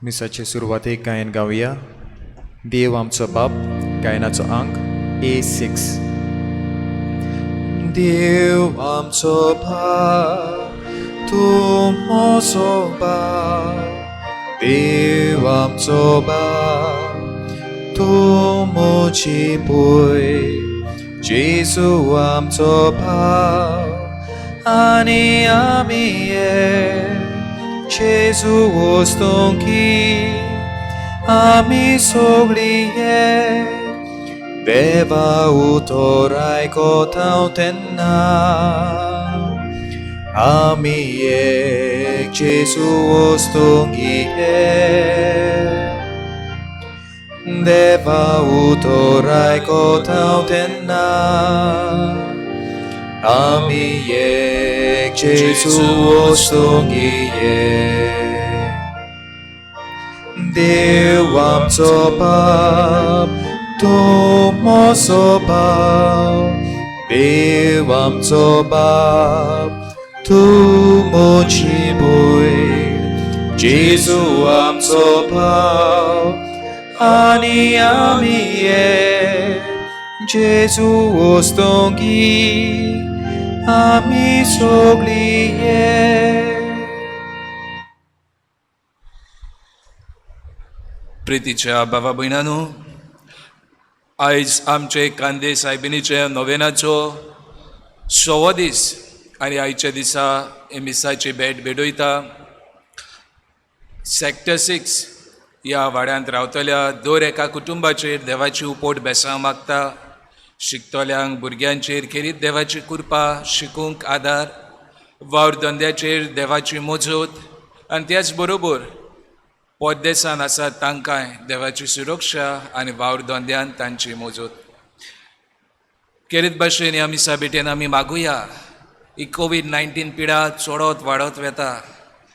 मिसाचे सुरवातेक गायन गावया. देव आमचो बाप गायनाचो आंक A6. देव आमचो बाप, तूं म्हजो बाप, देव आमचो बाप, तूं म्हजी भूंय, जेजू आमचो बाप आनी आमी एक, जेजू वस्तुंकी आमी सगळीं एक, देवा उतर आयकता तेन्ना आमी एक, जेजू वस्तुंकी एक, देवा उतर आयकता तेन्ना आमी एक, जेजू वस्तुंकी एक. देव आमचो बाप, तूं म्हजो बाप, देव आमचो बाप, तूं म्हजी भयण, जेजू आमचो बाप आनी आमी एक, जेजू वस्तुंकी आमी सगळीं एक. प्रितीच्या बाबा भयणानू, आयज आमचे कांदे सायबिणीचे नोवेनाचो सवो दीस आनी आयच्या दिसा हे मिसाची भेट भेटयता. सेक्टर 6 ह्या वाड्यांत रावतल्या दर एका कुटुंबाचेर देवाची उपोट बेसांव मागता. शिकतल्यांक भुरग्यांचेर खेरीत देवाची कृपा, शिकूंक आदार, वावर धंद्याचेर देवाची मजत आनी त्याच बरोबर परदेसान आसात तांकांय देवाची सुरक्षा आनी वावर धंद्यान तांची मजत. खेरीत भाशेन ह्या मिसा भेटेन आमी मागुया, ही कोवीड-19 पिडा चडत वाडत वता,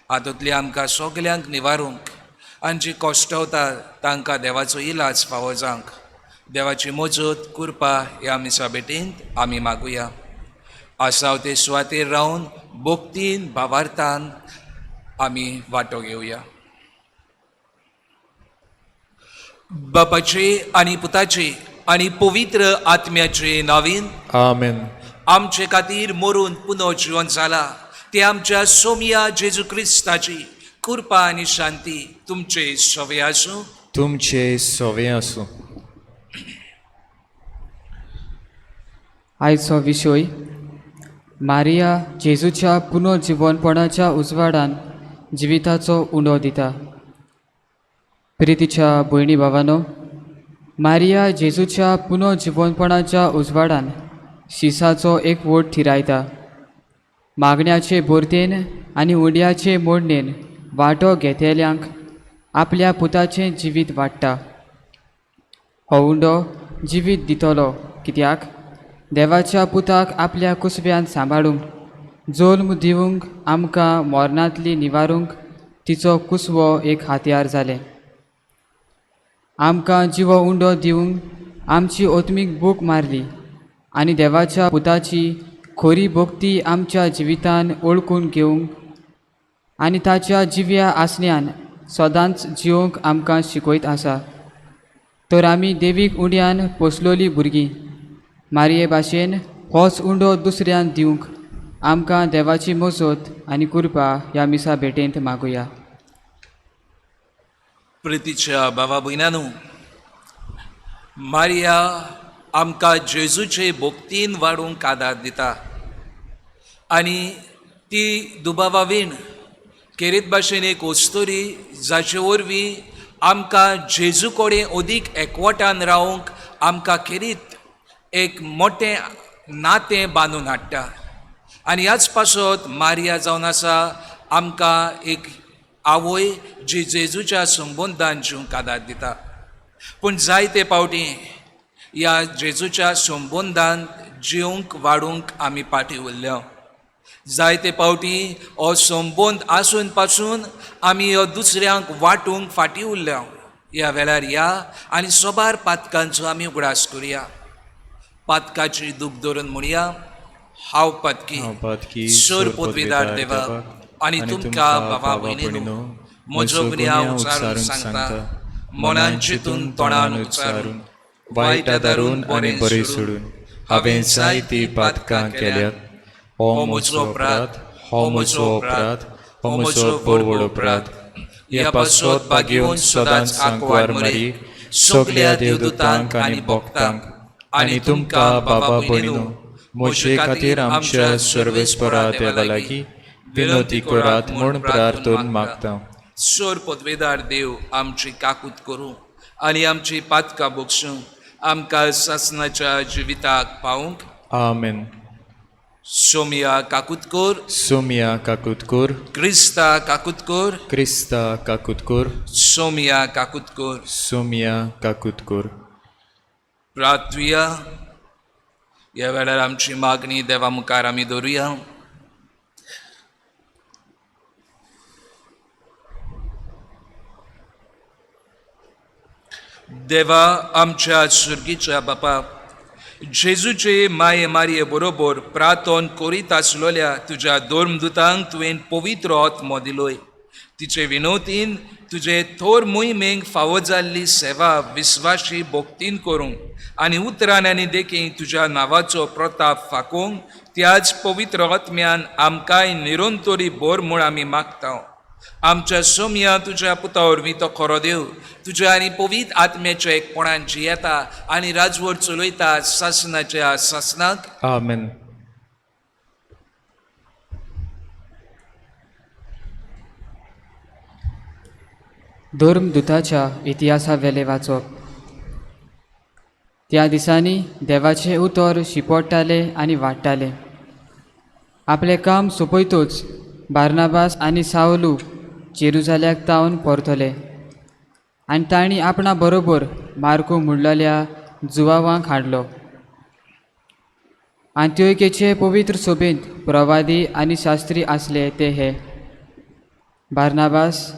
हातूंतली आमकां सगल्यांक निवारूंक आनी जी कश्टवता तांकां देवाचो इलाज फावो जावंक देवाची मजत कृपा ह्या मिसा भेटेंत आमी मागुया. आसाव ते सुवातेर रावन भक्तीन भावार्थान आमी वांटो घेवया. बापाचे आनी पुताचे आनी पवित्र आत्म्याचे नावीन आमेन. आमचे खातीर मरून पुनर्जिवन जाला ते आमच्या सोमिया जेजू क्रिस्ताची कृपा आनी शांती तुमचे सवे आसूं. तुमचे सवे आसूं. आयचो विशय मारिया जेजूच्या पुनर्जिवनपणाच्या उजवाडान जिविताचो उंडो दिता. प्रितीच्या भयणी भावानो, मारिया जेजूच्या पुनर्जिवनपणाच्या उजवाडान शिसाचो एक वोट थिरायता. मागण्याचे भरतेन आनी उंड्याचे मोडणेन वांटो घेतल्यांक आपल्या पुताचें जिवीत वाडटा. हो उंडो जिवीत दितलो कित्याक देवाच्या पुताक आपल्या कुसव्यान सांबाळूंक, जल्म दिवंक, आमकां मरणांतली निवारूंक तिचो कुसवो एक हातयार जालें. आमकां जिवो उंडो दिवंक आमची ओत्मीक बूक मारली आनी देवाच्या पुताची खरी भक्ती आमच्या जिवितान ओळखून घेवंक आनी ताच्या जिव्या आसण्यान सदांच जिवंक आमकां शिकयत आसा. तर आमी देवीक उंड्यान पोसलोली भुरगीं मारये भाशेन होच उंडो दुसऱ्यान दिवंक आमकां देवाची मजत आनी कृपा ह्या मिसा भेटेंत मागुया. प्रितीच्या बाबा भयणानू, मारिया आमकां जेजूचे भक्तीन वाडूंक आदार दिता आनी ती दुबावा वीण खेरीत भाशेन एक अस्तुरी जाचे वरवीं आमकां जेजू कडेन अदीक एकवटान रावंक आमकां खेरीत एक मोटें नातें बांदून हाडटा. आनी ह्याच पासत मारिया जावन आसा आमकां एक आवय जी जेजूच्या संबंदान जिवंक आदार दिता. पूण जायते फावटी ह्या जेजूच्या संबंदान जिवंक वाडूंक आमी फाटीं उरल्या. जायते फावटी हो संबंद आसून पासून आमी हो दुसऱ्यांक वांटूंक फाटीं उरल्या. ह्या वेळार ह्या आनी सोबार पातकांचो आमी उगडास करुया. पातकाची दूख धरून म्हणया, हांव पातकी, हांव पातकी, सर पदवीदार देवा, आनी तुमकां बाबा भयणीनो, म्हजो गुन्यांव उच्चारून सांगता, मनान चिंतून तोंडान उच्चारून, वायट आदारून आनी बरें सोडून हांवें जायतीं पातकां केल्यात. हो म्हजो अपराध, हो म्हजो अपराध, हो म्हजो भोव अपराध. ह्या पासत बागेवन सदांच आंकवार मारी, सगल्या देवदूतांक आनी भक्तांक आनी तुमकां बाबा भयणीनो म्हजे खातीर आमच्या सर्वेस्परा देवा लागीं विनवती करात म्हूण प्रार्थून मागता. सोर पदवेदार देव आमची काकूत करूं आनी आमची पातकां बक्षूं, आमकां सासणाच्या जिविताक पावूंक. आमेन. सोमया काकूत कर, सोमया काकूत कर, क्रिस्ता काकूत कर, क्रिस्ता काकूत कर, सोमया काकूत कर. सोमया काकूत कर. प्रार्थुया. ह्या वेळार आमची मागणी देवा मुखार आमी दवरुया. देवा आमच्या सुर्गीच्या बापा, जेजूचे माये मारये बरोबर प्रार्थन करीत आसलोल्या तुज्या धर्मदुतांक तुवें पवित्र आत्मो दिलोय. तिचे विनोतीन तुजे थोर मोहिमेक फावो जाल्ली सेवा विस्वाशी भक्तीन करूंक आनी उतरान आनी देखीन तुज्या नांवाचो प्रताप फाकोवंक त्याच पवित्र आत्म्यान आमकांय निरंतरी भर म्हूण आमी मागता. आमच्या सोमया तुज्या पुता वरवीं तो खरो देव तुज्या आनी पवित्र आत्म्याच्या एकपणान जियेता आनी राजवट चलयता सासनाच्या सासनाक. आमेन. धर्मदुताच्या इतिहासावेलें वाचप. त्या दिसांनी देवाचें उतर शिंपडटालें आनी वाडटालें. आपलें काम सोंपयतूच बार्नाबास आनी सावलू जेरुजाल्याक तावन परतले आनी तांणी आपणा बरोबर मार्को म्हणलेल्या जुवावांक हाडलो. आंत्योकेचे पवित्र सोबेंत प्रवादी आनी शास्त्री आसले ते हे: बार्नाबास,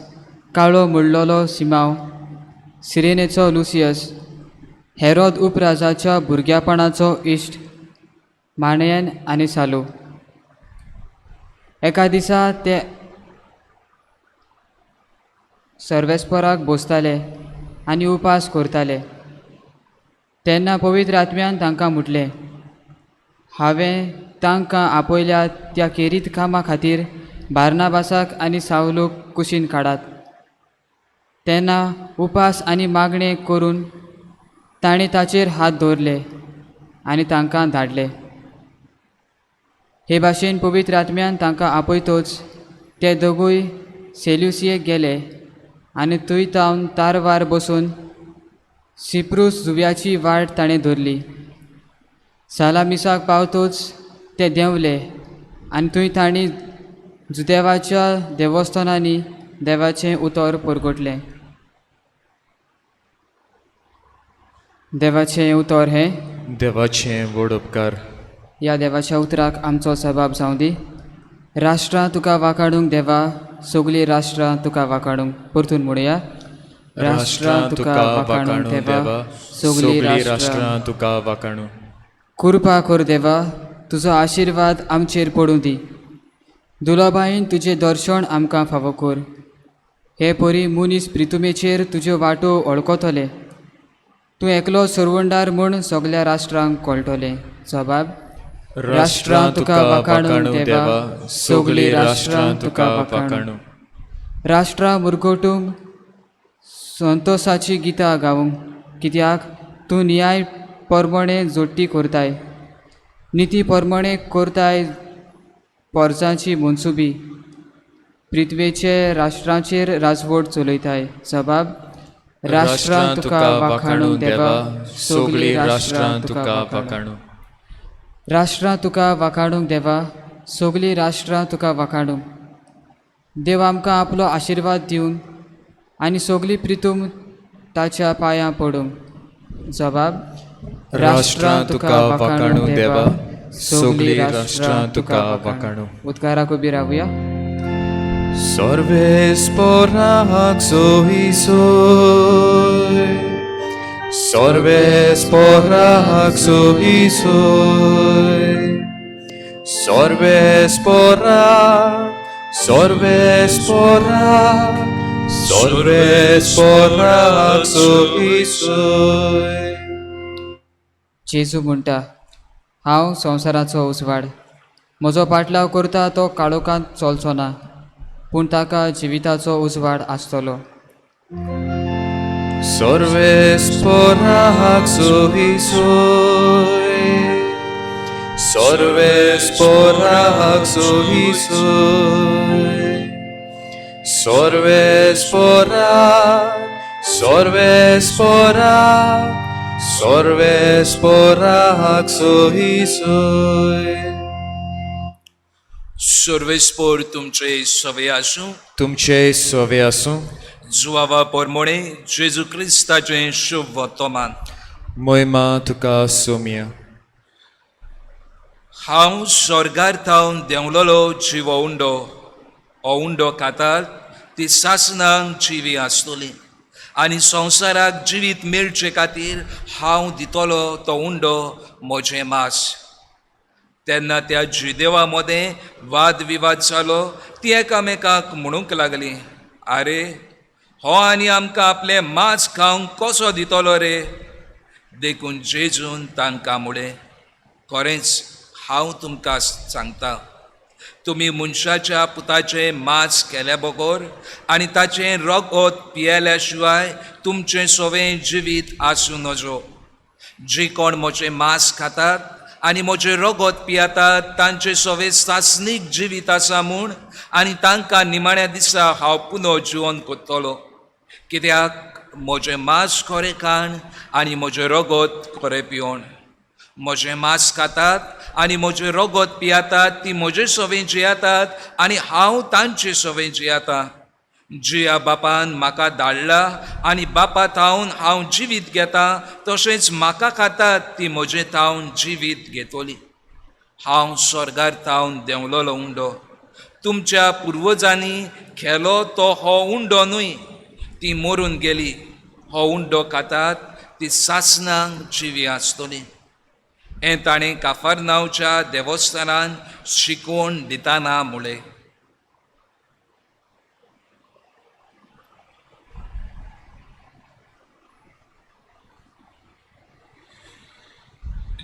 काळो म्हणलोलो सिमांव, सिरेनेचो लुसियस, हेरोद उपराजाच्या भुरग्यापणाचो इश्ट माणयन आनी सालू. एका दिसा ते सर्वेस्पराक बसताले आनी उपास करताले तेन्ना पवित्र आत्म्यान तांकां म्हटलें, हांवें तांकां आपयल्या त्या खेरीत कामा खातीर बार्नाबासाक आनी सावलूक कुशीन काडात. तेन्ना उपास आनी मागणें करून तांणी ताचेर हात दवरले आनी तांकां धाडले. हे भाशेन पवित्र आत्म्यान तांकां आपयतोच ते दोगूय सेल्युसियेक गेले आनी थंय तावन तारवार बसून सिप्रूस जुंव्याची वाट ताणें धरली. सालामिसाक पावतोच ते देंवले आनी थंय तांणी जुदेवाच्या देवस्थानांनी देवाचें उतर परगटलें. देवाचें उतर हें देवाचें व्हड उपकार. ह्या देवाच्या उतराक आमचो सबाब जावं दी. राष्ट्रां तुका वाकाडूंक देवा, सगलीं राष्ट्रां तुका वाकाडूंक. परतून म्हणुया. राष्ट्रां तुका वाकाणू देवा, सगलीं राष्ट्रां तुका वाकाणू. कृपा कर देवा, तुजो आशिर्वाद आमचेर पडूं दी. दुलोबायेन तुजें दर्शन आमकां फावो कर. हे परी मनीस प्रितुमेचेर तुज्यो वाटो वळखतले. तूं एकलो सरवंडार म्हूण सगल्या राष्ट्रांक कळटलें. जबाब. राष्ट्रां तुका वाकाणू देवा, सगलीं राष्ट्रां तुका वाकाणू. राष्ट्रां मुरगटूंक संतोसाची गितां गावूंक, कित्याक तूं न्याय परमणे जोडटी करताय, निती परमणे करताय पोरसांची मनसुबी, पृथ्वेचे राष्ट्रांचेर राजवट चलयताय. जबाब. राष्ट्रां तुका वाकाणू देवा, सगलीं राष्ट्रां तुका वाकाणू. राष्ट्रां तुका वाकाडूंक देवा, सगलीं राष्ट्रां तुका वाकाडूंक. देव आमकां आपलो आशिर्वाद दिवन आनी सगली प्रितूम ताच्या पांयां पडूंक. जबाब. राष्ट्रां तुका वाकाणू देवा, सगलीं राष्ट्रां तुका वाकाणू. उद्गाराक उबी रावया. सर्वेस्पराक सोय सोय, सर्वेस्पराक सोय सोय, सर्वेस्पराक, सर्वेस्पराक सर्वेस्पोराक सोयीसोय. जेजू म्हणटा, हांव संवसाराचो उजवाड. म्हजो पाटलाव करता तो काळोखांत चलचो ना, पूण ताका जिविताचो उजवाड आसतलो. सर्वेस्पोराक सोयीसोय. सर्वेस्पोराक सोयीसोय. सर्वेस्पोराक, सर्वेस्पोराक, सर्वेस्पोराक सोयीसोय. सर्वेस्पोर तुमचे सवे आसूं. तुमचे सवे आसूं. जुवावा पोरमोणे जेजू क्रिस्ताचें शुभ वर्तमान. मोहिमा तुका सोम्या. हांव स्वर्गार थावन देंवलोलो जिवो उंडो. हो उंडो खातात ती सासणांक जिवी आसतली आनी संवसाराक जिवीत मेळचे खातीर हांव दितलो तो उंडो म्हजें मास. तेन्ना त्या जिदेवा मदें वाद विवाद जालो. ती एकामेकाक म्हणूंक लागली, आरे, हो आनी आमकां आपलें मांस खावंक कसो दितलो रे? देखून जेजून तांकां म्हळें, खरेंच हांव तुमकां सांगता, तुमी मनशाच्या पुताचें मांस केल्या बगर आनी ताचें रगत पियेल्या शिवाय तुमचें सवें जिवीत आसूं नजो. जे कोण म्हजें मांस खातात आनी म्हजें रगत पियेतात तांचें सवें सासणीक जिवीत आसा म्हूण, आनी तांकां निमाण्या दिसा हांव पुनो जिवन करतलो. कित्याक म्हजें मांस खरें खाण आनी म्हजें रगत खरें पिवण. म्हजें मांस खातात आनी म्हजें रगत पियेतात ती म्हजे सवें जियेतात आनी हांव तांचे सवें जियेतां. जिया बापान म्हाका धाडला आनी बापा थावन हांव जिवीत घेतां, तशेंच म्हाका खातात ती म्हजें थावन जिवीत घेतली. हांव स्वर्गार थावन देंवलोलो उंडो. तुमच्या पुर्वजांनी खेलो तो हो उंडो न्हय, ती मरून गेली. हो उंडो खातात ती सासणांक जिवी आसतली. हें ताणें काफारनांवच्या देवस्थानान शिकवण दितना म्हळें.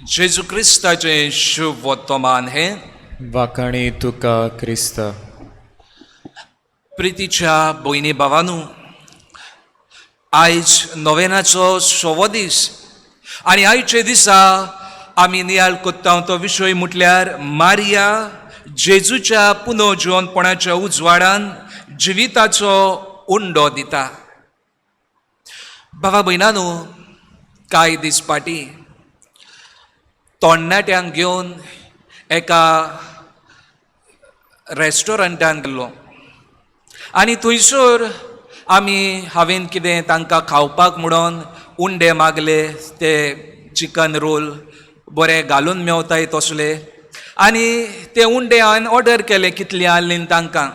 जेजू क्रिस्ताचें शुभ वर्तमान हें. वाखाणी तुका क्रिस्ता. प्रितीच्या भयणी भावानू, आयज नोवेनाचो सवो दीस आनी आयचे दिसा आमी नियाळ कोत्ता तो विशय म्हटल्यार मारिया जेजूच्या पुनर्जिवनपणाच्या उजवाडान जिविताचो उंडो दिता. बाबा भयणानू, कांय दीस फाटीं तोण्णाट्यांक घेवन एका रेस्टॉरंटान गेल्लो आनी थंयसर आमी हांवें कितें तांकां खावपाक म्हणून उंडे मागले, ते चिकन रोल बरे घालून मेवताय तसले, आनी ते उंडे हांवें ऑर्डर केले कितले आहले तांकां.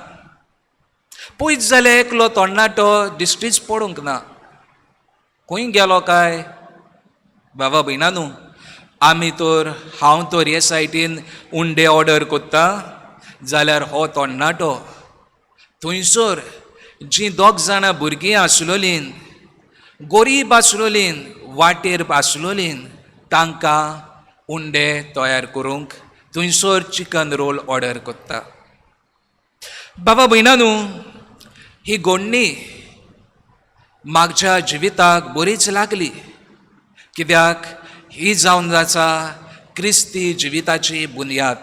पयस जाल्यार एकलो तोण्णाटो दिश्टीच पडूंक ना. खंय गेलो काय? बाबा भयणा न्हू, आमी तर हांव तर हे सायटीन उंडे ऑर्डर कोत्ता जाल्यार हो तोण्णाटो थंयसर जीं दोग जाणां भुरगीं आसलोलीं, गोरीब आसलोलीं, वाटेर आसलोलीं, तांकां उंडे तयार करूंक थंयसर चिकन रोल ऑर्डर कोत्ता. बाबा भयणा न्हू, ही गोडणी म्हाज्या जिविताक बरीच लागली, कित्याक ही जावन आसा क्रिस्ती जिविताची बुन्याद.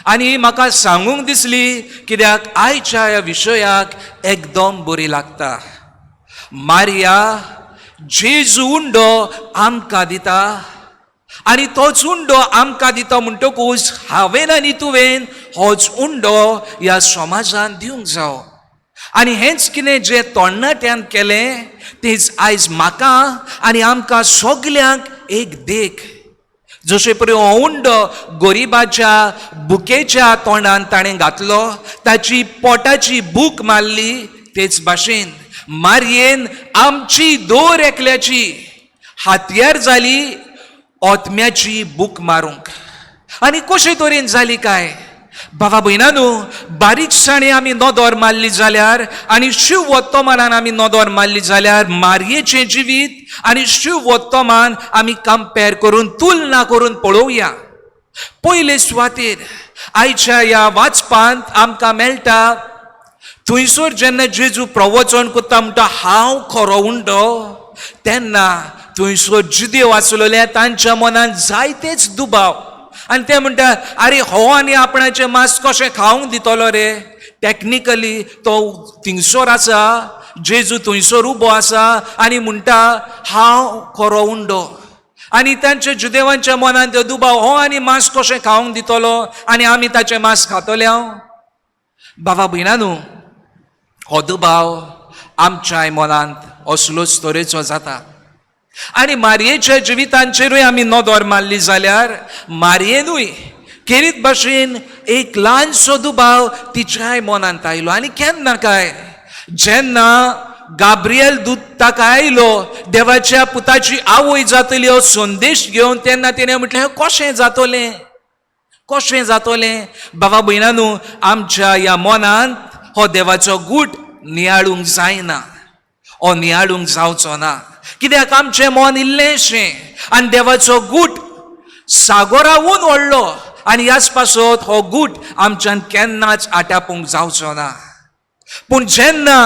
आनी म्हाका सांगूंक दिसली कित्याक आयच्या ह्या विशयाक एकदम बरी लागता. मारिया जेजू उंडो आमकां दिता आनी तोच उंडो आमकां दिता म्हणटकूच हांवें आनी तुवें होच उंडो ह्या समाजान दिवंक जावो. आनी हेंच कितें जें तोण्णाट्यान केलें तेंच आयज म्हाका आनी आमकां सगल्यांक एक देख. जशें परी हो उंडो गरिबाच्या बुकेच्या तोंडान ताणें घातलो, ताची पोटाची भूक मारली, तेच भाशेन मारयेन आमची दर एकल्याची हातयार जाली ओतम्याची भूक मारूंक. आनी कशे तरेन जाली काय? बाबा भयणानू, बारीकसाणी आमी नदर मारली जाल्यार आनी शिव वर्तमानान आमी नदर मारली जाल्यार मारयेचें जिवीत आनी शिव वर्तमान आमी कंपेर करून तुलना करून पळोवया. पयले सुवातेर आयच्या ह्या वाचपांत आमकां मेळटा, थंयसर जेन्ना जेजू प्रवचन करता म्हणटा हांव खरो उंडो, तेन्ना थंयसर जुदेव आसलेले तांच्या मनांत जायतेच दुबाव आनी ते म्हणटा आरे हो आनी आपणाचें मांस कशें खावंक दितलो रे. टॅक्निकली तो थिंगसर आसा, जेजू थंयसर उबो आसा आनी म्हणटा हांव खरो उंडो. आनी तांच्या जुदेवांच्या मनांत तो दुबाव, हो आनी मांस कशें खावंक दितलो आनी आमी ताचें मांस खातले हांव. बाबा भयणानू, हो दुबाव आमच्याय मनांत असलोच तरेचो जाता. आनी मारयेच्या जिवितांचेरूय आमी नदर मारली जाल्यार मारयेनूय खेरीत भाशेन एक ल्हानसो दुबाव तिच्याय मनांत आयलो. आनी केन्ना काय जेन्ना गाब्रियल दूत ताका आयलो देवाच्या पुताची आवय जातली हो संदेश घेवन, तेन्ना तिणें म्हटलें कशें जातलें, कशें जातलें. बाबा भयणानू, आमच्या ह्या मनांत हो देवाचो गूट नियाळूंक जायना, हो नियाळूंक जावचो ना, कित्याक आमचें मन इल्लेंशें आनी देवाचो गूट सागोरावून व्हडलो आनी ह्याच पासत हो गूट आमच्यान केन्नाच आटापूंक जावचो ना. पूण जेन्ना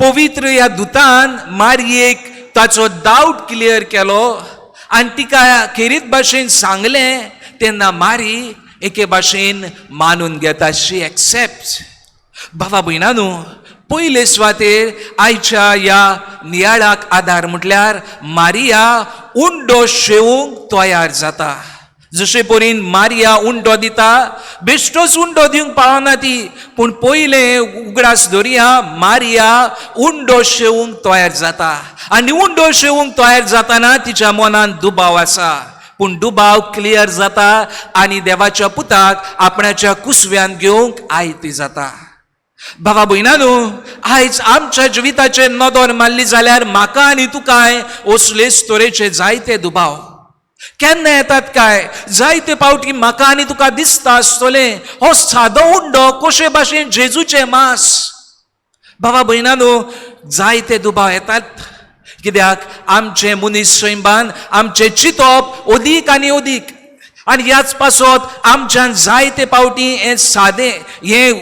पवित्र ह्या दुतान मारयेक ताचो डावट क्लियर केलो आनी तिका खेरीत भाशेन सांगलें, तेन्ना मारी एके भाशेन मानून घेता, शी एक्सेप्ट. बाबा भयणानू, पयले सुवातेर आयच्या ह्या नियाळाक आदार म्हटल्यार मारिया उंडो शेवूंक तयार जाता. जशे परीन मारिया उंडो दिता, बेश्टोच उंडो दिवंक पावना ती, पूण पयलें उगडास धरया मारिया उंडो शेवूंक तयार जाता. आनी उंडो शेवूंक तयार जाताना तिच्या मनांत दुबाव आसा, पूण दुबाव क्लियर जाता आनी देवाच्या पुताक आपणाच्या कुसव्यान घेवंक आयती जाता. बाबा भयणानू, आयज आमच्या जिविताचेर नदर मारली जाल्यार म्हाका आनी तुकाय असलेच तरेचे जायते दुबाव केन्ना येतात काय. जायते फावटी म्हाका आनी तुका दिसता आसतलें हो सादो उंडो कशे भाशेन जेजूचें मांस. बाबा भयणानू, जायते दुबाव येतात, कित्याक आमचें मनीस सैमान आमचें चिंतप अदीक आनी अदीक, आनी ह्याच पासत आमच्यान जायते फावटी हें सादें हें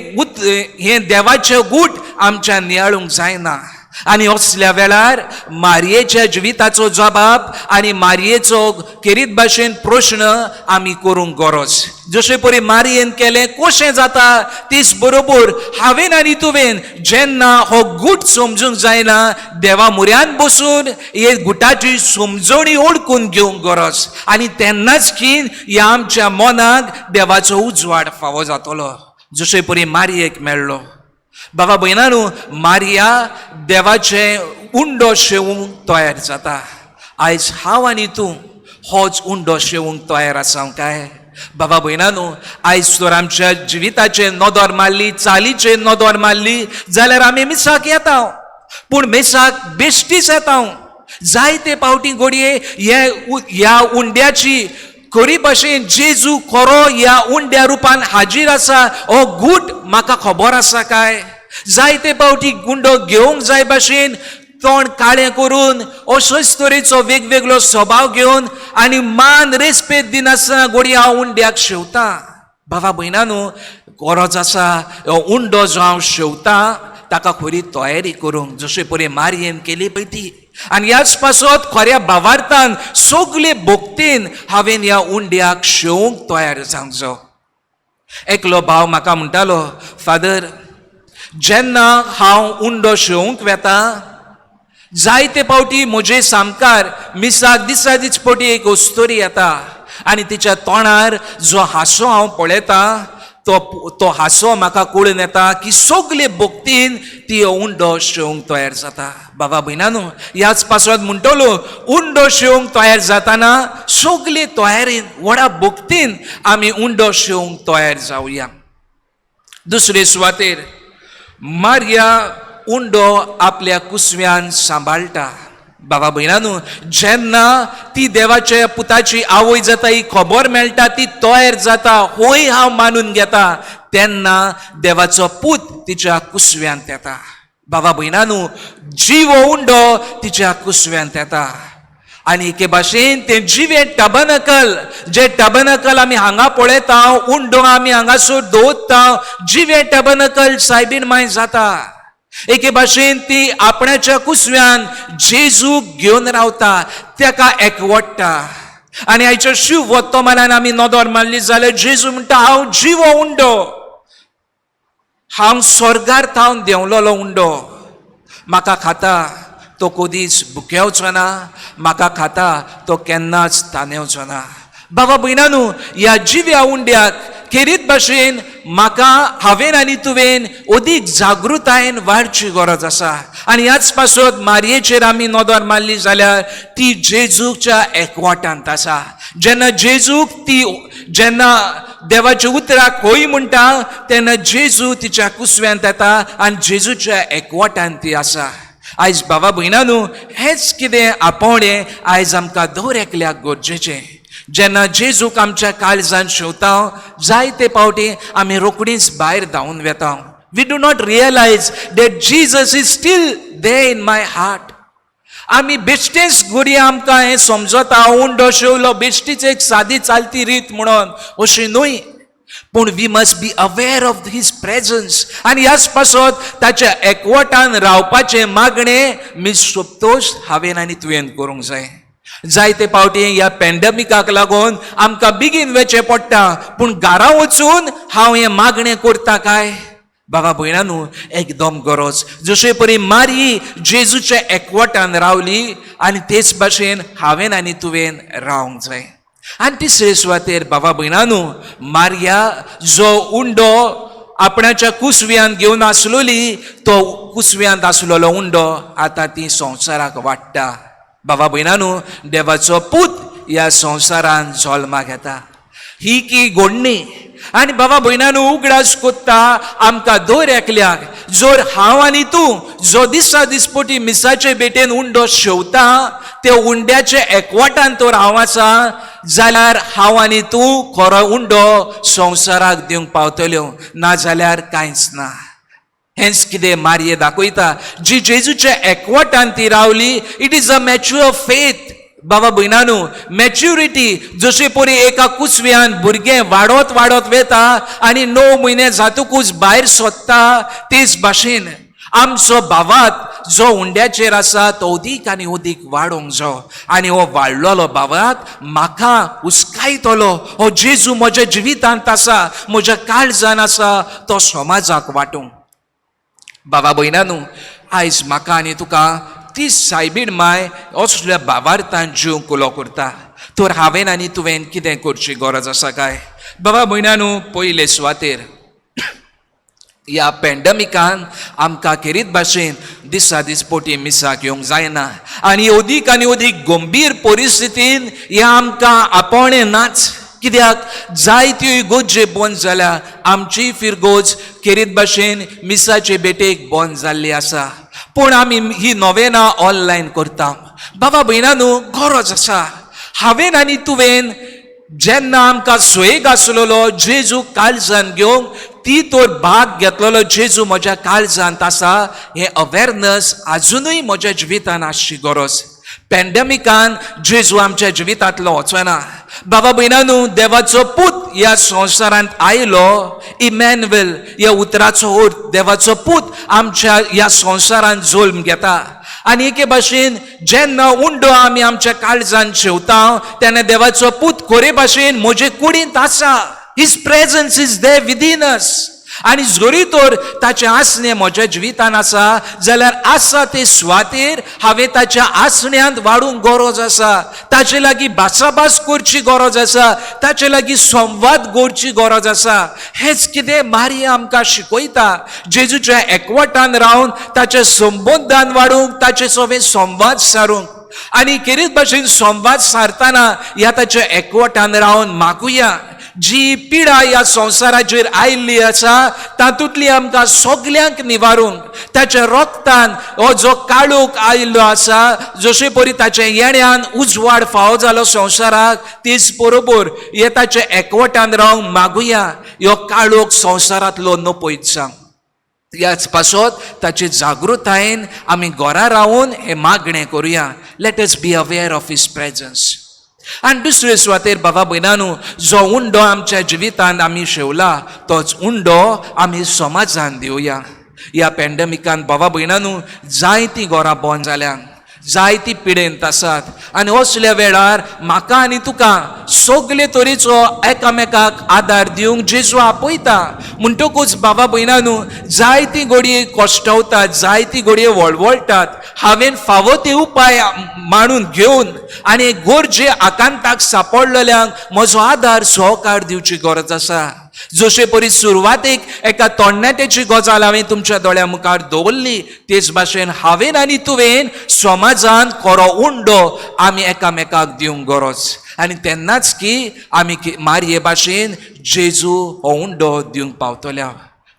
हें देवाचें गूट आमच्यान नियाळूंक जायना. आनी असल्या वेळार मारयेच्या जिविताचो जबाब आनी मारयेचो खेरीत भाशेन प्रश्न आमी करूंक गरज. जशे परी मारयेन केलें कशें जाता, तीच बरोबर हांवेन आनी तुवेन जेन्ना हो गूट समजूंक जायना, देवा म्हऱ्यांत बसून हे गुटाची समजणी ओळखून घेवंक गरज. आनी तेन्नाच की ह्या आमच्या मनाक देवाचो उजवाड फावो जातलो, जशे परी मारयेक मेळ्ळो. बाबा भयणानू, मारिया देवाचें उंडो शेवूंक तयार जाता. आयज हांव आनी तूं होच उंडो शेवूंक तयार आसा काय? बाबा भयणानू, आयज तर आमच्या जिविताचेर नदर मारली, चालीचेर नदर मारली जाल्यार आमी मिसाक येता, पूण मिसाक बेश्टीच येता. जायते फावटी घडये हे ह्या उंड्याची खरी भाशेन जेजू खरो ह्या उंड्या रुपान हाजीर आसा हो गूट म्हाका खबर आसा काय? जायते फावटी गुंडो घेवंक जाय भाशेन तोंड काळें करून असोच तरेचो वेगवेगळो स्वभाव घेवन आनी मान रेस्पेद दिनासतना घडये हांव उंड्याक शेवता. बाबा भयणानू, गरज आसा हो उंडो जो हांव शेवता ताका खरी तयारी करूंक, जशे परी मारयेन केली पळय ती. आनी ह्याच पासत खऱ्या भावार्थान सगले भक्तीन हांवें ह्या उंड्याक शेवंक तयार जावंक जाय. एकलो भाव म्हाका म्हणटालो, फादर, जेन्ना हांव उंडो शेवंक वेता जायते फावटी म्हजे सामकार मिसाक दिसा दीस फावटी एक अस्तोरी येता आनी तिच्या तोंडार जो हांसो हांव पळयतां तो हांसो म्हाका कळून येता की सगले भक्तीन ती उंडो शेवंक तयार जाता. बाबा भयणानू, ह्याच पासत म्हणटलो उंडो शेवंक तयार जाताना सगले तयारीन व्हडा भक्तीन आमी उंडो शेवंक तयार जावया. दुसरे सुवातेर मारिया उंडो आपल्या कुसव्यान सांबाळटा. बाबा भयणानू, जेन्ना ती देवाच्या पुताची आवय जाता ही खबर मेळटा, ती तयार जाता, होय हांव मानून घेता. तेन्ना देवाचो पूत तिच्या कुसव्यांत येता. बाबा भयणानू, जिवो उंडो तिच्या कुसव्यांत येता आनी एके भाशेन तें जिवें टबनकल, जे टबनकल आमी हांगा पळयता, उंडो आमी हांगासर दवरता, जिवें टबनकल सायबीन माय जाता. एके भाशेन ती आपणाच्या कुसव्यान जेजूक घेवन रावता, ताका एकवडटा. आनी आयच्या शिव वर्तमानान आमी नदर मारली जाल्यार जेजू म्हणटा, हांव जिवो उंडो, हांव स्वर्गार थावन देंवलोलो उंडो, म्हाका खाता तो कदीच भुकेवचो ना, म्हाका खाता तो केन्नाच तानेवचो ना. बाबा भयणानू, ह्या जिव्या उंड्याक खेरीत भाशेन म्हाका हांवेन आनी तुवेन अदीक जागृतायेन वाडची गरज आसा. आनी ह्याच पासत मारयेचेर आमी नदर मारली जाल्यार ती जेजूच्या एकवटांत आसा. जेन्ना जेजूक ती जेन्ना देवाच्या उतराक होय म्हणटा तेन्ना जेजू तिच्या कुसव्यांत येता आनी जेजूच्या एकवटांत ती आसा. आयज बाबा भयणानू, हेंच कितें आपोवणें आयज आमकां दर एकल्याक गरजेचें. जेन्ना जेजूक आमच्या काळजान शेवता जायते फावटी आमी रोखडीच भायर धांवून वेता. We do not realize that Jesus is still there in my heart. आमी बेश्टेच घडये आमकां हें समजता, उंडो शेवलो बेश्टीच एक सादी चालती रीत म्हणून, अशें न्हय, पूण we must be aware of his presence. आनी ह्याच पासत ताच्या एकवटान रावपाचें मागणें मी सोपतोच हांवें आनी तुवें करूंक जाय. जायते फावटी ह्या पॅन्डेमिकाक लागून आमकां बेगीन वेचें पडटा, पूण घरा वचून हांव हें मागणें करता काय? बाबा भयणानू, एकदम गरज. जशे परी मारी जेजूच्या एकवटान रावली आनी तेच भाशेन हांवें आनी तुवें रावंक जाय. आनी तिसरे सुवातेर बाबा भयणानू, मारया जो उंडो आपणाच्या कुसव्यांत घेवन आसलोली, तो कुसव्यांत आसलेलो उंडो आतां ती संवसाराक वाडटा. बाबा भयणानू, देवाचो पूत ह्या संवसारान जल्माक येता, ही की गोडणी. आनी बाबा भयणानू, उगडास कोत्ता आमकां दर एकल्याक, जर हांव आनी तूं जो दिसा दिसपटी मिसाचे भेटेन उंडो शेवता, त्या उंड्याचे एकवटान तर हांव आसा जाल्यार हांव आनी तूं खरो उंडो संवसाराक दिवंक पावतल्यो, ना जाल्यार कांयच ना. हेंच कितें मारये दाखयता, जी जेजूच्या एकवटान ती रावली. It is a mature faith. बाबा भयणानू, मॅच्युरिटी जशे परी एका कुसव्यान भुरगें वाडत वाडत वेता आनी 9 म्हयने जातकूच भायर सोदता, तेच भाशेन आमचो भावात जो उंड्याचेर आसा तो अदीक आनी अदीक वाडोवंक जाय. आनी हो वाडलेलो भावात म्हाका हुस्कायतलो, हो जेजू म्हज्या जिवितांत आसा, म्हज्या काळजान आसा, तो समाजाक वांटूंक. बाबा भयणानू, आयज म्हाका आनी तुका ती सायबीण माय असल्या भावार्थान जीव कुलो करता, तर हांवें आनी तुवें कितें करची गरज आसा काय? बाबा भयणानू, पयले सुवातेर ह्या पॅन्डमिकान आमकां खेरीत भाशेन दिसा दिसपोटी मिसाक येवंक जायना आनी अदीक आनी अदीक गंभीर परिस्थितीन हें आमकां आपोवणें नाच. कित्याक जायत्यो इगोर्जे बंद जाल्या, आमची फिरगोज खेरीत भाशेन मिसाचे भेटेक बंद जाल्ली आसा, पूण आमी ही नोवेना ऑनलायन करता. बाबा भयणानू, गरज आसा हांवें आनी तुवें जेन्ना आमकां सोयेक आसलेलो जेजू काळजान घेवंक, ती तर भाग घेतलेलो जेजू म्हज्या काळजांत आसा हें अवेरनस आजुनूय म्हज्या जिवितान आसची गरज. पॅन्डेमिकान जेजू आमच्या जिवितांतलो वचना. बाबा भयणानू, देवाचो पूत ह्या संवसारांत आयलो. इमॅन्युएल ह्या उतराचो अर्थ देवाचो पूत आमच्या ह्या संवसारांत जल्म घेता. आनी एके भाशेन जेन्ना उंडो आमी आमच्या काळजान शेवता तेन्ना देवाचो पूत खरे भाशेन म्हजे कुडींत आसा. His presence is there within us. आनी जरी तर ताचें आसणें म्हज्या जिवितान आसा जाल्यार आसा ते सुवातेर हांवें ताच्या आसण्यांत वाडूंक गरज आसा, ताचे लागीं भासाभास करची गरज आसा, ताचे लागीं संवाद करची गरज आसा. हेंच कितें मारिया आमकां शिकयता, जेजूच्या एकवटान रावन ताच्या संबंदान वाडूंक, ताचे सगळे संवाद सारूंक. आनी खेरीत भाशेन संवाद सारतना ह्या ताच्या एकवटान रावन मागुया, जी पिडा ह्या संवसाराचेर आयिल्ली आसा तातूंतली आमकां सगल्यांक निवारूंक ताच्या रोगतान हो जो काळोख आयिल्लो आसा, जशे परी ताच्या येण्यान उजवाड फावो जालो संवसाराक, तेच बरोबर हे ताच्या एकवटान रावंक मागुया. ह्यो काळोख संवसारांतलो नपयत जावं. ह्याच पासत ताचे जागृतायेन आमी घरा रावन हें मागणें करुया. Let us be aware of his presence. आनी दुसरे सुवातेर बाबा भयणानू, जो उंडो आमच्या जिवितांत आमी शेवला तोच उंडो आमी समाजान दिवया. ह्या पॅन्डेमिकान बाबा भयणानू जायतीं घरां बंद जाल्यात, जायती पिडेंत आसात आनी असल्या वेळार म्हाका आनी तुका सगळे तरेचो एकामेकाक आदार दिवंक जेजू आपयता. म्हणटकूच बाबा भयणानू, जायती घडये कश्टवतात, जायती घडये वळवळटात. हांवें फावो ते उपाय मांडून घेवन आनी गरजे आकांताक सापडलेल्यांक म्हजो आदार सहकार दिवची गरज आसा. जशे परी सुरवातेक एका तरणाट्याची गजाल हांवें तुमच्या दोळ्या मुखार दवरली, तेच भाशेन हांवें आनी तुवें समाजान खरो उंडो आमी एकामेकाक दिवंक गरज आनी तेन्नाच की आमी मारये भाशेन जेजू हो उंडो दिवंक पावतल्या.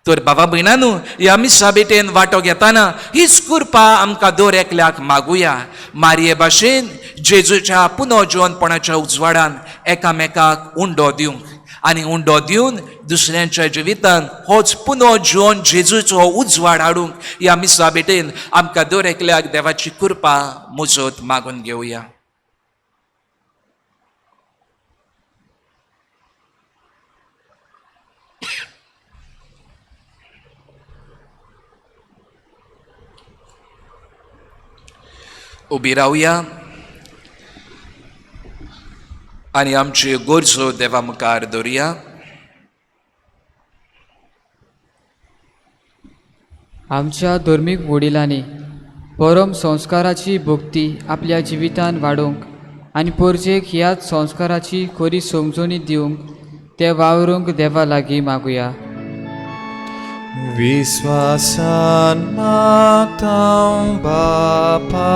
तर बाबा भयणानू, ह्या मिसा भेटेन वांटो घेताना हीच कृपा आमकां दर एकल्याक मागुया. मारये भाशेन जेजूच्या पुनर्जिवनपणाच्या उजवाडान एकामेकाक उंडो दिवंक आनी उंडो दिवन दुसऱ्यांच्या जिवितान होच पुनर्जिवन जेजूचो उजवाड हाडूंक ह्या मिसा भेटेन आमकां दर एकल्याक देवाची कृपा मुजत मागून घेवया. उबी रावया आनी आमच्यो गरजो देवा मुखार दवरुया. आमच्या धर्मीक वडिलांनी परम संस्काराची भक्ती आपल्या जिवितान वाडोवंक आनी परजेक ह्याच संस्काराची खरी समजणी दिवंक ते वावरूंक देवा लागीं मागुया. विस्वासान मागता बापा,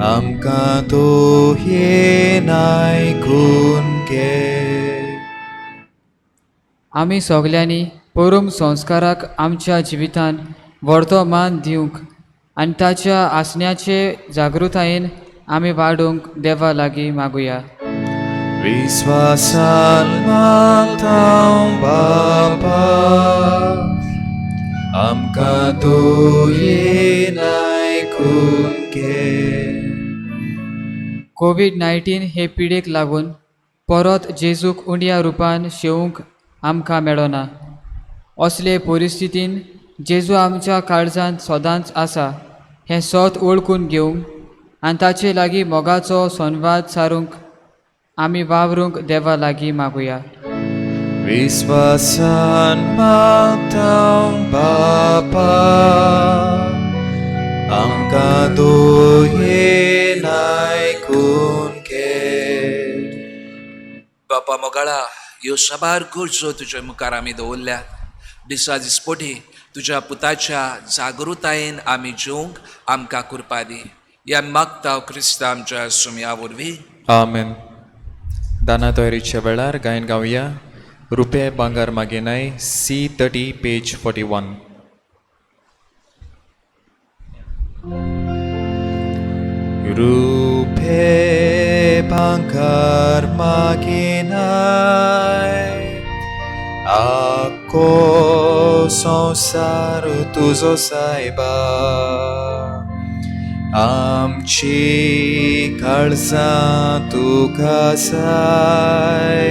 आमकां तूं आयकून घे. आमी सगल्यांनी परम संस्काराक आमच्या जिवितान व्हडतो मान दिवंक आनी ताच्या आसण्याचे जागृतायेन आमी वाडोवंक देवा लागीं मागुया. विस्वासान मागता बापा, आमकां तूं आयकून घे. कोवीड-19 हे पिडेक लागून परत जेजूक उंड्या रुपान शेवूंक आमकां मेळना. असले परिस्थितीन जेजू आमच्या काळजांत सदांच आसा हें सत वळखून घेवंक आनी ताचे लागीं मोगाचो संवाद सारूंक आमी वावरूंक देवा लागीं मागुया. विस्वासान मागता बापा, आमकां तूं आयकून घे. बापा मोगाळा, ह्यो साबार गरजो तुज्या मुखार आमी दवरल्यात. दिसा दिसपटी तुज्या पुताच्या जागृतायेन आमी जेवंक आमकां कृपा दी. ह्या मागता क्रिस्ता आमच्या सुमया वरवीं. आमेन. दाना तयारीच्या वेळार गायन गावया रुपे भांगर मागेनाय, C 30, page 41. रुपे भांगर मागिनाय, आख्खो संवसार तुजो सायबा. आमची काळजां तुका जाय,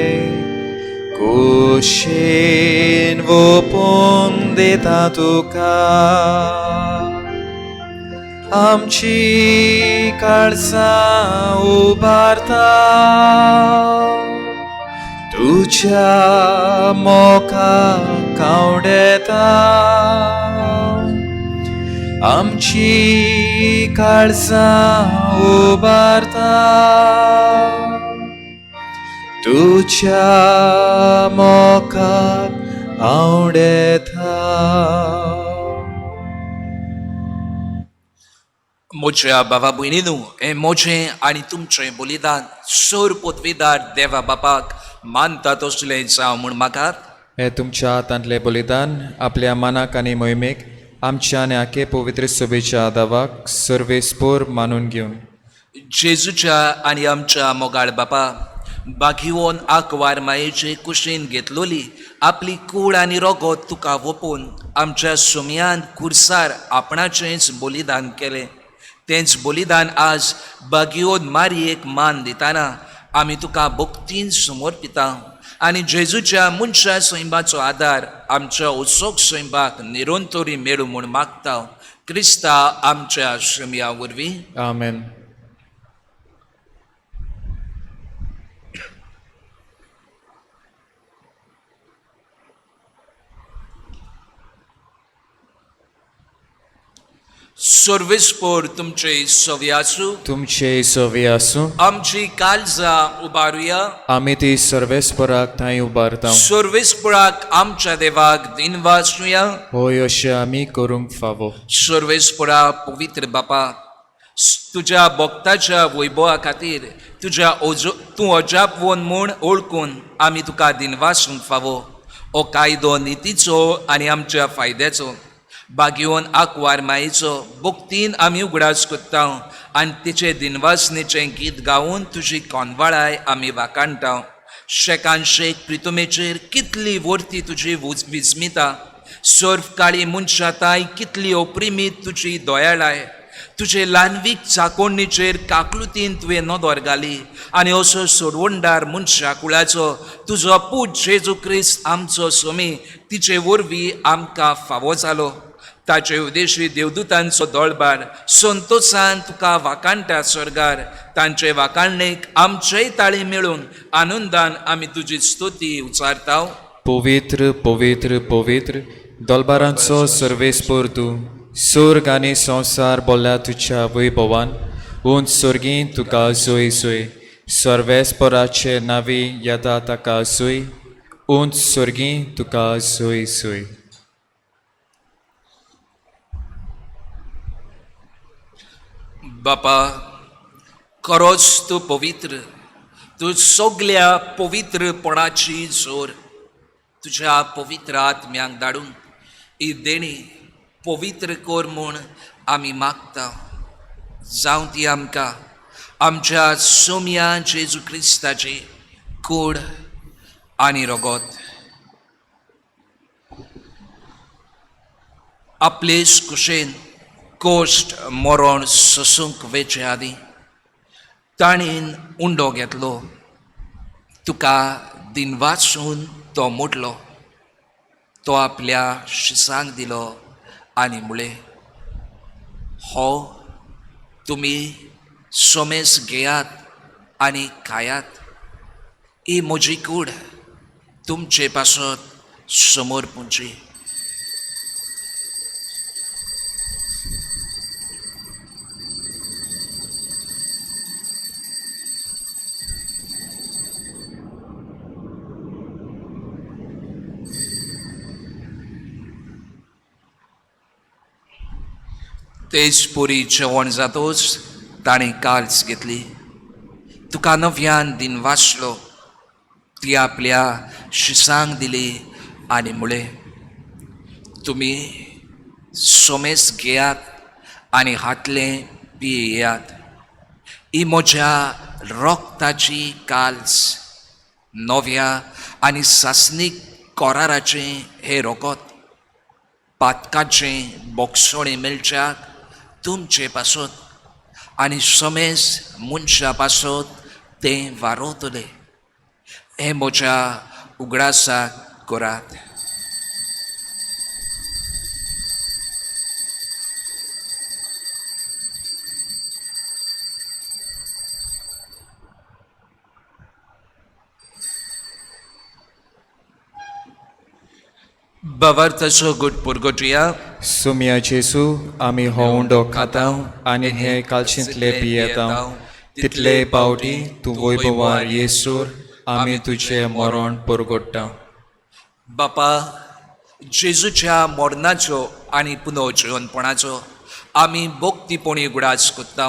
कुशीन वोपून दिता तुका. आमची काळजां उबारता तुज्या मोगाक आंवडेता. आमची काळजां उबारता तुज्या मोगाक आंवडेता. म्हज्या बाबा भयणीनू, हें म्हजें आनी तुमचें बलिदान सोर पदवीदार देवा बापाक मानता तसलें जावं म्हूण मागात. हे तुमच्या हातांतलें बलिदान आपल्या मनाक आनी मोहिमेक आमच्या आनी आखे पवित्र सभेच्या आदावाक सर्वेस्पोर मानून घेवन. जेजूच्या आनी आमच्या मोगाळ बापा, बागिवोन आकवार मायेचे कुशीन घेतलोली आपली कूड आनी रोगोत तुका वोपून आमच्या सुमयान कुर्सार आपणाचेंच बलिदान केलें. तेंच बलिदान आज बागियोन मारयेक मान दिताना आमी तुका भक्तीन समर्पिता आनी जेजूच्या मनशा सैमाचो आदार आमच्या उत्सोक सैमाक निरंतरी मेळूं म्हूण मागता क्रिस्ता आमच्या शिमया वरवीं. आमेन. सर्वेस्पोर तुमचे सवी आसूं. तुमचे सवी आसूं. आमची काळजां उबारुया. आमी ती सर्वेस्पराक थंय उबारता. सर्वेस्पोराक आमच्या देवाक दिनवासुया. होय, अशें आमी करूंक फावो. सर्वेस्परा पवित्र बापा, तुज्या भक्ताच्या वैभवा खातीर तुज्या ओजो तूं अजापवन म्हूण ओळखून आमी तुका दिनवासूंक फावो. हो कायदो नितीचो आनी आमच्या फायद्याचो बागेवन आकवार मायेचो भक्तीन आमी उगडास कोत्ता आनी तिचे दिनवासनेचें गीत गावन तुजी कोनवाळाय आमी वाखाणटा. शेकान शेक प्रितुमेचेर कितली वर्ती तुजी विस्मिता, सर्व काळी मनशां ताय कितली opriमीत तुजी दयाळाय. तुजे ल्हानवीक चाकोडणीचेर काकलुतीन तुवें नदर घाली आनी असो सोडवणदार मनशा कुळाचो तुजो पूत जेजू क्रिस्त आमचो सोमी तिचे वरवीं आमकां फावो जालो. ताचे उदेशी देवदूतांचो दोळबार संतोसान तुका वाखाणटा स्वर्गार. तांचे वाखाणणेक आमचेय ताळी मेळून आनंदान आमी तुजी स्तुती उचारता. पवित्र पवित्र पवित्र दलबारांचो सर्वेस्पोर तूं, स्वर्ग आनी संवसार बोल्ल्या तुज्या वैभवान. उंच स्वर्गीं तुका जोय जोय, सर्वेस्पराचे नावी येता ताका जोय, उंच स्वर्गीं तुका जोय जोय. बापा, खरोच तूं पवित्र, तूं सगल्या पवित्रपणाची जोर. तुज्या पवित्र आत्म्यांक धाडून ही देणी पवित्र कर म्हूण आमी मागता. जावं ती आमकां आमच्या सोम्या जेजू क्रिस्ताची कूड आनी रगत. आपलेच कुशेन कोश्ट मरण सोसूंक वेचे आदीं ताणेन उंडो घेतलो, तुका दिनवासून तो मोडलो, तो आपल्या शिसांक दिलो आनी म्हळें, हो तुमी सोमेस घेयात आनी खायात, ही म्हजी कूड तुमचे पासत समोर पुंची. तेच पुरी जेवण जातोच ताणें काल्स घेतली, तुका नव्यान दिन वाचलो, ती आपल्या शिसांक दिली आनी म्हळें, तुमी सोमेस घेयात आनी हातलें पियेयात, ही म्हज्या रोगताची काल्स, नव्या आनी सासणीक कराराचें हें रोगत, पातकाचें बोगसोणें मेळच्याक तुमचे पासत आनी समेज मनशा पासत तें वारोवतलें. हें म्हज्या उगडासाक करात. बाबार्थाचो गुट पुरगोटया. सुम्या जेजू, आमी हो उंडो खाता आनी हे कालशींतले पियेता, तितले पावटी तूं वैभवार येसूर आमी तुजें मरण परगोडटा. बापा, जेजूच्या मरणाचो आनी पुनर्जिवनपणाचो आमी भक्तीपणी उगडास कोत्ता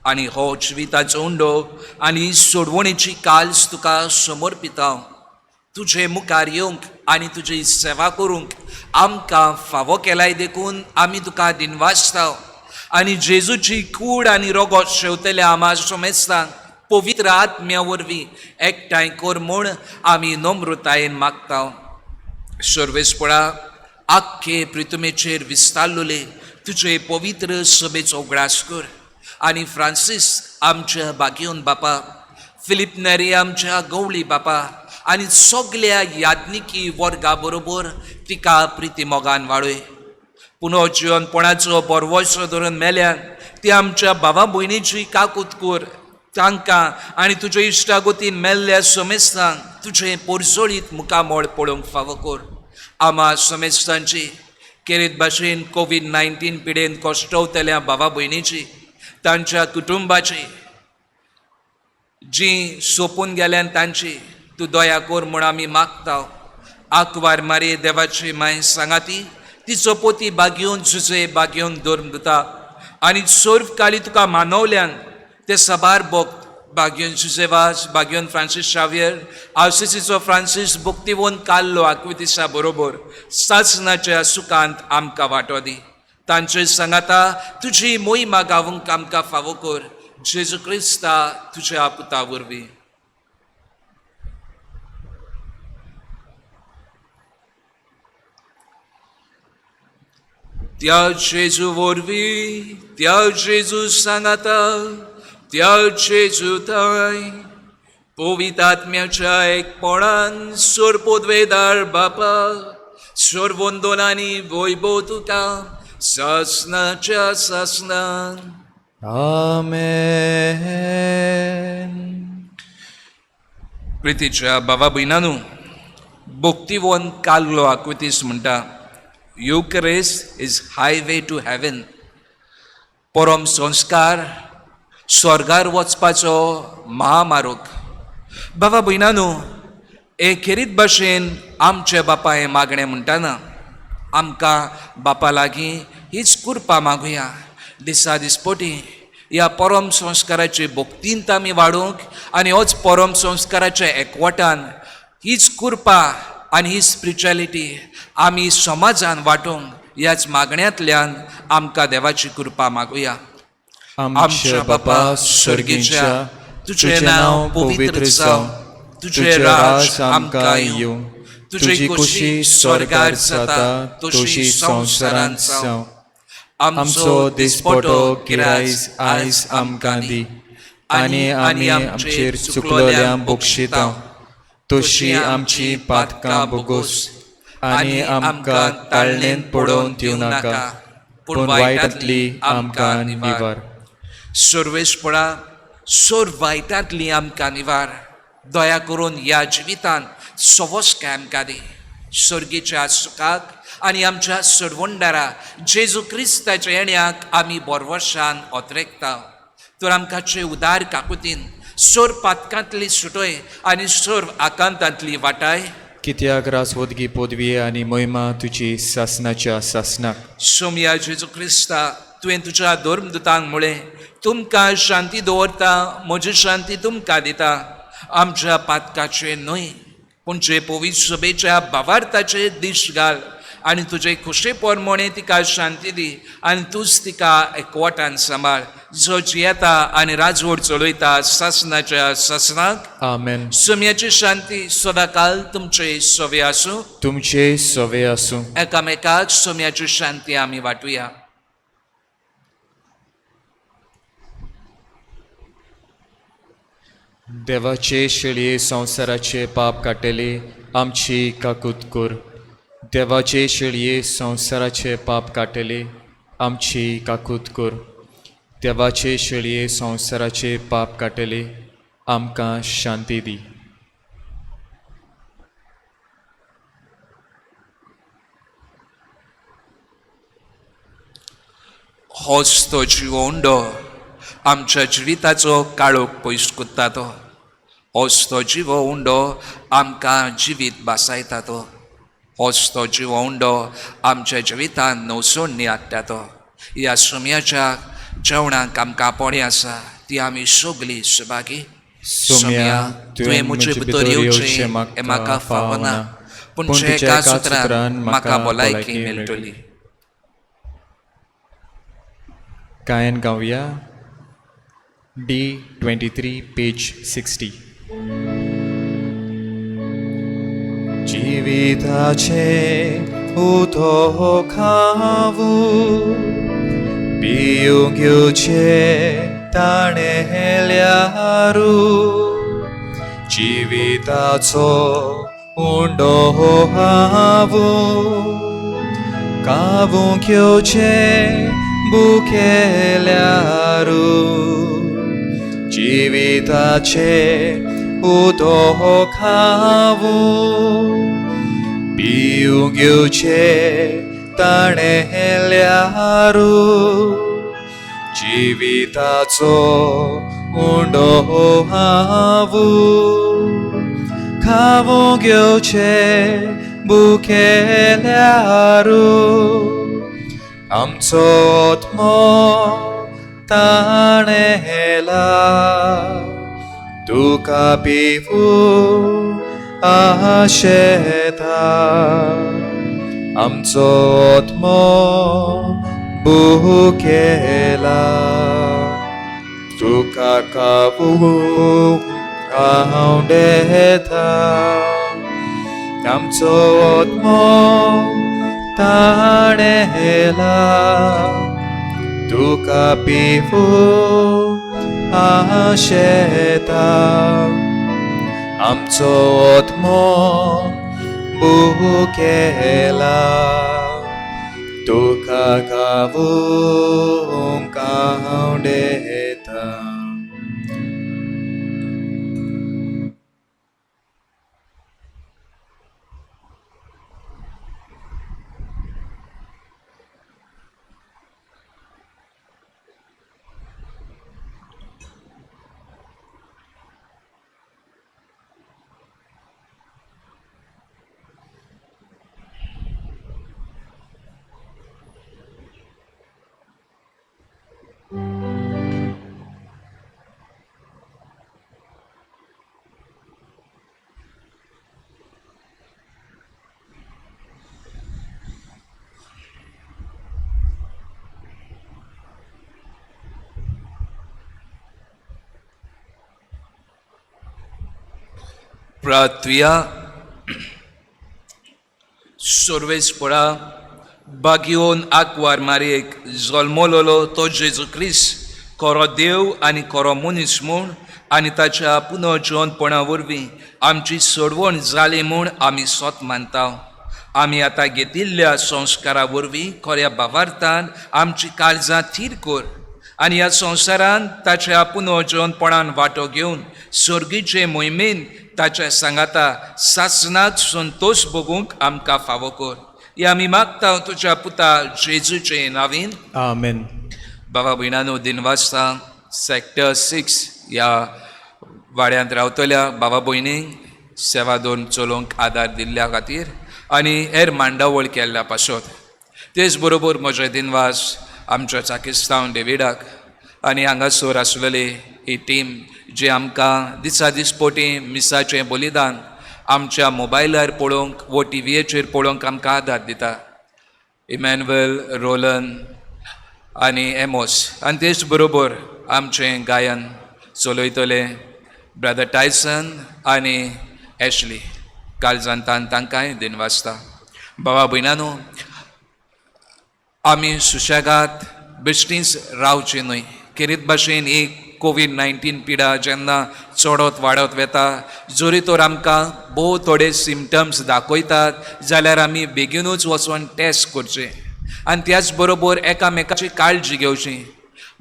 आनी हो जिविताचो उंडो आनी सोडवणेची काल्स तुका समर्पिता. तुजे मुखार येवंक आनी तुजी सेवा करूंक आमकां फावो केलाय देखून आमी तुका दिनवासता आनी जेजूची कूड आनी रोगोत शेवतल्या आमा सोमेस्तांक पवित्र आत्म्या वरवीं एकठांय कर म्हूण आमी नम्रतायेन मागता. सर्वेस्परा आख्खे प्रितुमेचेर विस्तारलेले तुजे पवित्र सभेचो उगडास कर आनी फ्रांसीस आमच्या बागेवन बापा, फिलीप नेरी आमच्या गवळी बापा आनी सगल्या याज्ञिकी वर्गा बरोबर तिका प्रिती मोगान वाडय. पुनर्जिवनपणाचो बरवसो धरून मेल्यान ती आमच्या भावा भयणीची काकूत कर तांकां आनी तुजे इश्टागतीन मेल्ल्या समेस्तांक तुजें पोरजोळीत मुखामळ पळोवंक फावो कर. आमा समेस्तांची केरीत भाशेन कोवीड-19 पिडेन कश्टवतल्या भावा भयणीची, तांच्या कुटुंबाची, जीं सोंपून गेल्यान तांची तूं दया कर म्हूण आमी मागता. आंकवार मारये देवाची माय सांगाती तिचो पोती बागेवन जुजे बागेवन धर्म दिता आनी सर्व काली तुका मानवल्यान ते साबार भक्त बागेवन जुजेवाज, बागेवन फ्रांसीस शावियर, आर्सेसीचो फ्रांसीस भक्तिवंत काल्लो आक्वितिसा बरोबर सासनाच्या सुखांत आमकां वांटो दी. तांचे सांगाता तुजी मोहिमा गावंक आमकां फावो कर, जेजू क्रिस्ता तुज्या पुता वरवीं. त्या जेजू वरवीं, त्या जेजू सांगाता, त्या जेजू थांय पवित्र आत्म्याच्या एकपणान सोरपोदवेदार बापा, सोरवंदनांनी वैभव तुका सासनाच्या सासनान. आमेन. प्रितीच्या बाबा भयणानू, भक्तिवंत कार्लो आक्वितीस म्हणटा, Eucharist is highway to heaven. परम संस्कार स्वर्गार वचपाचो महामार्ग. बाबा भयणानू, हे खेरीत भाशेन आमचे बापा हें मागणें म्हणटाना आमकां बापा लागीं हीच कृपा मागुया, दिसा दिसपटी ह्या परम संस्काराचे भक्तींत आमी वाडूंक आनी होच परम संस्काराच्या एकवटान हीच कृपा आनी ही स्पिरिच्युअलिटी आमी समाजान वांटूंक ह्याच मागण्यांतल्यान आमकां देवाची कृपा मागुया. आमच्या बापा सर्गीच्या, तुजें नांव पवित्र जावं, तुजें राज आमकां येवं, तुजी खुशी स्वर्गार जाता तशी संवसारांत जावं. आमचो दिसपटो गिरायस आयज आमकां दी आनी आमी आमचेर चुकलोल्यांक बक्षिता तशी आमची पातकां बोगोस आनी आमकां ताळणेंत पडोवन दिवं नाका, पूण वायटांतली आमकां निवार. सर्वेस्परा, सोर वायटांतली आमकां निवार. दया करून ह्या जिवितांत सवस्काय आमकां दी. सर्गीच्या सुखाक आनी आमच्या सरवंडारा जेजू क्रिस्ताच्या येण्याक आमी बोरवर्शान ओतरेकता. तर आमकां उदार काकुतीन सोर पातकांतली सुटय आनी सोर आकांतांतली वाटाय. कित्याक रासवदगी पदवी आनी महिमा तुजी सासनाच्या सासनाक. सोमया जेजू क्रिस्ता, तुवें तुज्या धर्मदुतांक म्हळें, तुमकां शांती दवरता, म्हजी शांती तुमकां दिता. आमच्या पातकाचे न्हय पूण जे पवित्र सभेच्या भावार्थाचे दीस घाल आनी तुजे खोशे प्रमाणे तिका शांती दी आनी तूंच तिका एकवटान सांबाळ, जो जियेता आनी राजवट चलयता सासनाच्या सासनाक. आमेन. सोम्याची शांती सदाकाल तुमचे सवे आसूं. तुमचे सवे आसूं. एकामेकाक सोम्याची शांती आमी वांटुया. देवाचे शेळये संवसाराचे पाप काडटले, आमची काकूत कर. देवाचे शेळये संवसाराचे पाप काडटले, आमची काकूत कर. देवाचे शेळये संवसाराचे पाप काडटले, आमकां शांती दी. होच तो जिवोंडो आमच्या जिविताचो काळोख पयस कोत्ता तो. होच तो जिवो उंडो आमकां जिवीत बासायता तो. होच तो जिवो उंडो आमच्या जिवितान नवसोडणी हाडटा तो. ह्या सुम्याच्या जेवणाक आमकां पोणें आसा ती आमी सगळीं सुभागी. सोम्या, तुवें म्हजे भितर येवचें हें म्हाका फावना, पूण तुज्या एका सुत्रान म्हाका भलायकी मेळटली. गायन गावया. D 23, page 60. जिविताचे उदक खावू पिवंक घेवचे ताणेल्यारू जिविताचो उंडो हांव खावूंक घेवचे भुकेल्यारू जिविताचे उदक खावू पिवंक घेवचे ताणेल्यारू जिविताचो उंडो हांव खावूंक घेवचे भुकेल्यारू आमचो आत्मो ताणेला तुका पिवूं आशेता आमचो आत्मो भुकेला तुका खावूंक आंवडेता आमचो आत्मो ताणेला तुका पिवूं आशेता आमचो आत्मो भुकेला तुका खावूंक आंवडेता. प्रार्थुया. सर्वेस्परा बागयोन आंकवार मारयेक जल्मलोलो तो जेजू क्रिस्त खरो देव आनी खरो मनीस म्हूण आनी ताच्या पुनर्जिवनपणा वरवीं आमची सोडवण जाली म्हूण आमी सोत मानता. आमी आतां घेतिल्ल्या संस्कारा वरवीं खऱ्या भावार्थान आमची काळजां थीर कर आनी ह्या संवसारांत ताच्या पुनर्जिवनपणान वांटो घेवन सर्गीचे मोहिमेन ताच्या सांगाता सासनाक संतोश भोगूंक आमकां फावो कर. हे आमी मागता तुज्या पुता जेजूचे नावीन. Amen. बाबा भयणानो, दिनवासता सेक्टर 6 ह्या वाड्यांत रावतल्या बाबा भयणींक सेवा दोन चलोवंक आदार दिल्ल्या खातीर आनी हेर मांडावळ केल्ल्या पासत. तेच बरोबर म्हजे दिनवास आमच्या चाकिस्तांव डेविडाक आनी हांगासर आसलेली ही टीम जी आमकां दिसा दिसपोटी मिसाचें बलिदान आमच्या मोबायलार पळोवंक वो टिवीयेचेर पळोवंक आमकां आदार दिता. इमॅन्युएल, रोलन आनी एमोस आनी तेच बरोबर आमचें गायन चलयतले ब्रदर टायसन आनी एशली. काळजान तांकांय दिनवासता. बाबा भयणानो, आमी सुशेगाद बेश्टीच रावची न्हय. खेरीत भाशेन एक कोवीड-19 पिडा जेन्ना चडत वाडत वता, जरी तर आमकां भोव थोडे सिमटम्स दाखयतात जाल्यार आमी बेगीनूच वचोन टेस्ट करचें आनी त्याच बरोबर एकामेकाची काळजी घेवची.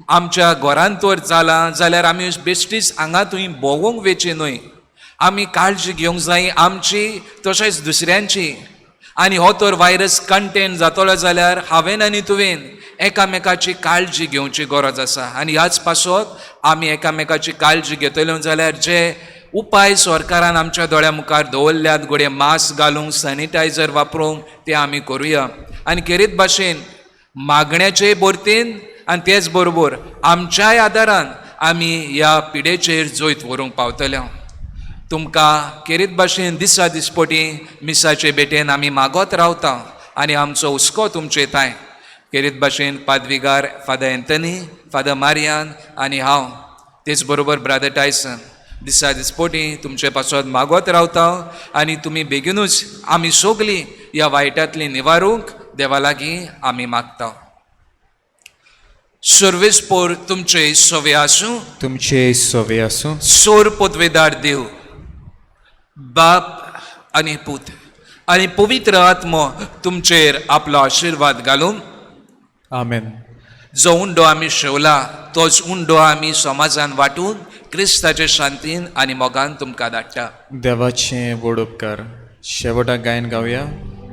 आमच्या घरांत तर जालां जाल्यार आमी बेश्टीच हांगा थंय भोंवूंक वचचें न्हय. आमी काळजी घेवंक जाय आमची तशेंच दुसऱ्यांची. आनी हो तर व्हायरस कंटेन जातलो जाल्यार हांवें आनी तुवें एकामेकाची काळजी घेवची गरज आसा. आनी ह्याच पासत आमी एकामेकाची काळजी घेतले जाल्यार जे उपाय सरकारान आमच्या दोळ्या मुखार दवरल्यात, घडये मास्क घालूंक, सॅनिटायझर वापरूंक, ते आमी करुया. आनी खेरीत भाशेन मागण्याचे भरतीन आनी तेच बरोबर आमच्याय आदारान आमी ह्या पिडेचेर जैत व्हरूंक पावतले. तुमकां खेरीत भाशेन दिसा दिसपटी मिसाचे भेटेन आमी मागत रावता आनी आमचो हुस्को तुमचे थांय. खेरीत भाशेन पादविगार फादर एंथनी, फादर मारियान आनी हांव तेच बरोबर ब्रादर टायसन दिसा दिसपोटी तुमचे पासत मागत रावता आनी तुमी बेगीनूच आमी सगलीं ह्या वायटांतली निवारूंक देवा लागीं आमी मागता. सर्वेस्पोर तुमचे सवे आसूं. तुमचे सवे आसूं. सोर पदवेदार देव बाप आनी पूत आनी पवित्र आत्मो तुमचेर आपलो आशिर्वाद घालून. आमेन. जो उंडो आमी शेवला तोच उंडो आमी समाजान वांटून क्रिस्ताचे शांतीन आनी मोगान तुमकां धाडटा. देवाचें व्हड उपकार. शेवटाक गायन गावया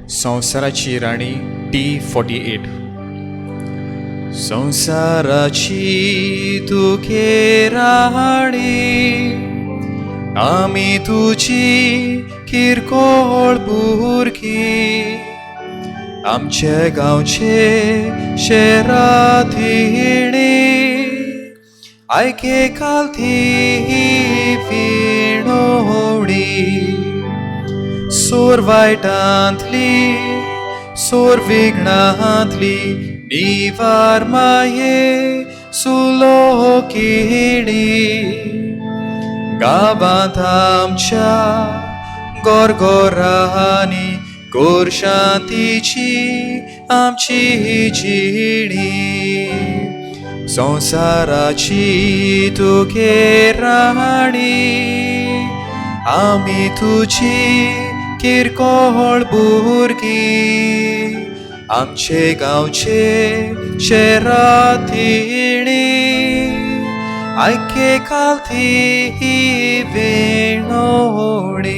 संवसाराची राणी T48. संवसाराची तुगे राणी, आमी तुजी किरकोळ भुरगीं, आमचे गांवचे शेराथिणी, आयके कालती विणोवणी, सोर वायटांतली सोर विघ्नांतली निवार माये सुलोकिणी, गांवांत आमच्या गोरगोरांनी गोर शांतीची आमची जिणी, संवसाराची तुगे राणी, आमी तुजी किरकोळ भुरगीं, आमचे गांवचे शेराथिणी, आयके कालती विणोणी.